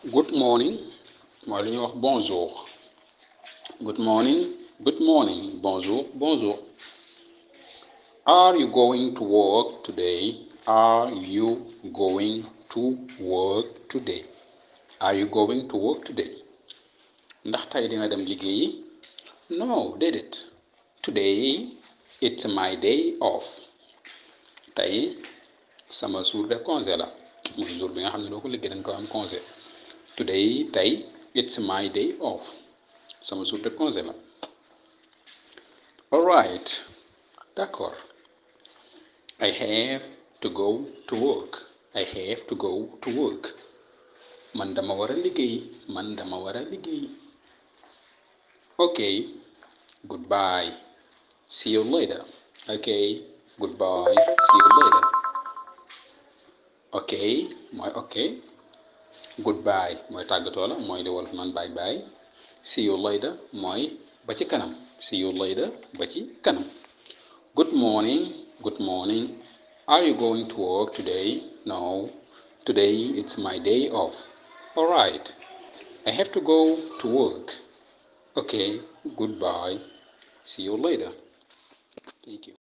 Good morning mooy lu ñuy wax bonjour. Good morning, good morning, bonjour, bonjour. Are you going to work today? Are you going to work today? Are you going to work today? Ndax tey dina dem liggéeyi? No, déedéet. Today it's my day off. Tey sama jour de congé la mooy jour bi nga xam ne doo ko liggéey dañ ko am congé. Today tey it's my day off. Sama jour de congé la. All right, d'accord. I have to go to work. I have to go to work. Man dama war a liggéey. Man dama war a liggéey. Okay, goodbye. See you later. Okay, goodbye. See you later. Okay mooy okay. Goodbye mooy tàggatoo la mooy li wolof naan bye bye. See you later mooy ba ci kanam. See you later ba ci kanam. Good morning, good morning. Are you going to work today? No, today it's my day off. All right, I have to go to work. Okay, goodbye. See you later. Thank you.